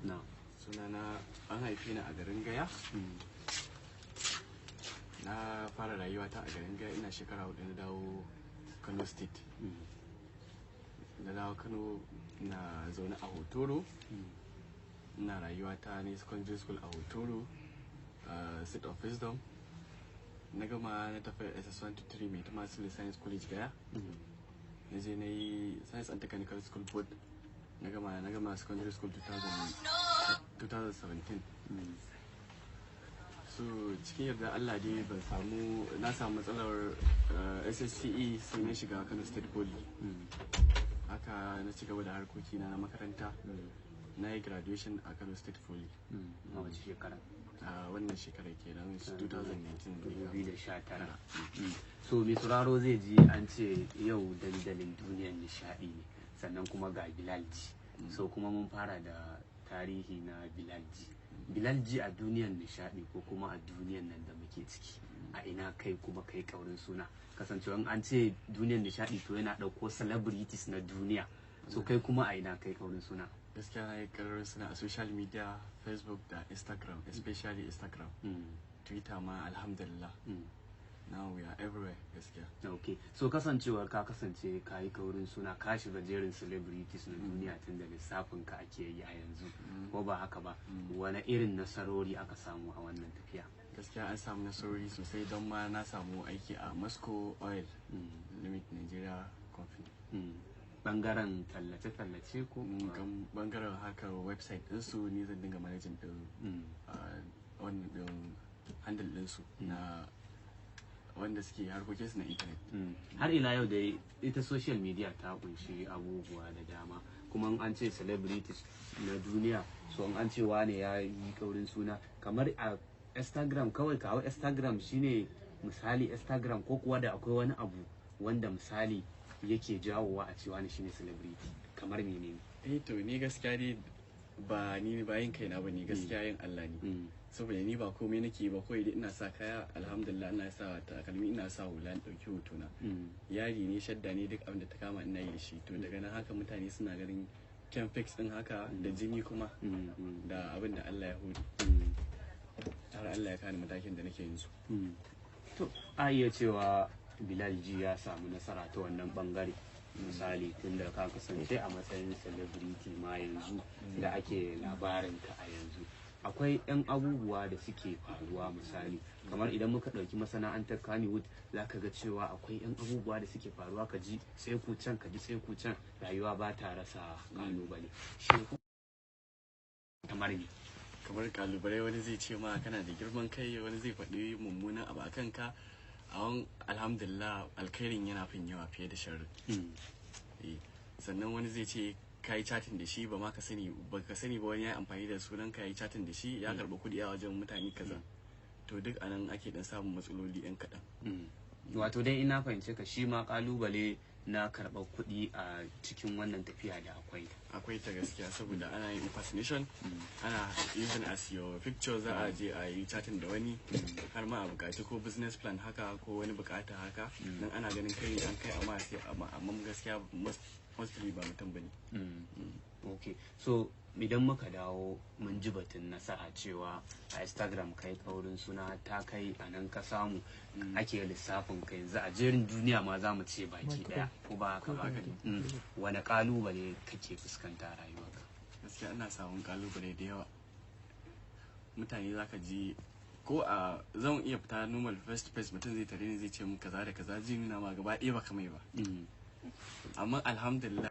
Na. Sunana, an haife ni a garin Gaya. Na fara rayuwata a garin Gaya, ina shekara 4 na dawo Kano State. Na dawo Kano na zaune a Hotoro. Ina rayuwata ne secondary school a Hotoro, State of Wisdom. Na gama na tafi SS1 to 3 Maitama Sule Science College Gaya. Na je na yi Science and Technical School Board. Na gama secondary school 2017. So cikin yarda Allah dai ban samu na samu matsalar SSCE, sai na shiga Kano State Poly. Haka na ci gaba da harkokina na makaranta. Na yi graduation a Kano State Poly. A wace shekara? A wannan shekarar kenan, 2019. 2019. So mai sauraro zai ji an ce yau dandalin duniyar nishadi ne, sannan kuma ga Bilal G. So kuma mun fara da tarihi na Bilal G. Bilal G a duniyar nishadi ko kuma a duniyar nan da muke ciki, a ina kai kuma kai kaurin suna? Kasancewa in an ce duniyar nishadi, to yana ɗauko celebrities na duniya. So kai kuma a ina kai kaurin suna? Gaskiya na yi kaurin suna a social media, Facebook da Instagram, especially Instagram. Twitter ma, alhamdulillah. Now we are everywhere, gaskiya. Ok, so kasancewar ka kasance ka yi kaurin suna, ka shiga jerin celebrities na duniya tun da lissafin ka ake yi a yanzu, ko ba haka ba? Wani irin nasarori aka samu a wannan tafiya? Gaskiya an samu nasarori sosai, don ma na samu aiki a Moscow Oil Limited Nigeria Company. Bangaren tallace-tallace ko? Bangaren harkar website ɗinsu, ni zan dinga managing ɗin wannan ɗin handle ɗinsu na wanda suke harkokinsu na internet. Har ila yau dai ita social media ta kunshi abubuwa da dama, kuma in an ce celebrities na duniya, so in an ce wane ya yi kaurin suna, kamar a Instagram kawai, kawo Instagram shine misali Instagram, ko kuwa da akwai wani abu wanda misali yake jawowa a ce wani shine celebrity, kamar menene? Eh to, ni gaskiya dai ba ni ba yin kaina ba ne gaskiya, yin Allah ne. Saboda ni ba komai nake ba, kawai dai ina sa kaya, alhamdulillah, ina sa takalmi, ina sa hula, in ɗauki hotona. Yari ne, shadda ne, duk abin da ta kama ina yi da shi. To daga nan haka mutane suna ganin kyan face din haka da jini kuma da abin da Allah ya hore, har Allah ya kani matakin da nake yanzu. To a iya cewa Bilal G ya samu nasara ta wannan bangare, misali tunda ka kasance a matsayin celebrity ma yanzu da ake labarin ka a yanzu. Akwai 'yan abubuwa da suke faruwa, misali kamar idan muka ɗauki masana'antar Kannywood, za ka ga cewa akwai 'yan abubuwa da suke faruwa, ka ji tseku can, ka ji tseku can. Rayuwa ba ta rasa kalubale. Shi kamar me? Kamar kalubale, wani zai ce ma kana da girman kai, wani zai faɗi mummunan abu a kanka. A wani, alhamdulillah, alkhairin yana fin yawa fiye da sharri. Eh, sannan wani zai ce ka yi chatting da shi, ba ma ka sani ba, ka sani ba, wani ya yi amfani da sunan ka yi chatting da shi, ya karɓi kuɗi a wajen mutane kaza. To duk anan ake dan samun matsaloli yan kaɗan. Wato dai ina fahimce ka, shi ma kalubale na karɓar kuɗi a cikin wannan tafiya da akwai ta. Akwai ta gaskiya, saboda ana yin impersonation, ana using as your picture, za a je a yi chatting da wani, har ma a bukaci ko business plan haka ko wani bukata haka nan, ana ganin kai an kai, amma sai amma gaskiya mostly ba mutum bane. Ok, so idan muka dawo, mun ji batun nasara cewa a Instagram kai kaurin suna, ta kai a nan ka samu ake lissafin ka yanzu a jerin duniya ma za mu ce baki daya, ko ba haka ba? Wani kalubale kake fuskanta a rayuwarka? Gaskiya ina samun kalubale da yawa. Mutane zaka ji ko a zan iya fita normal face to face, mutum zai tare ni, zai ce mun kaza da kaza, zai nuna ma gaba ɗaya baka mai ba. Amma alhamdulillah.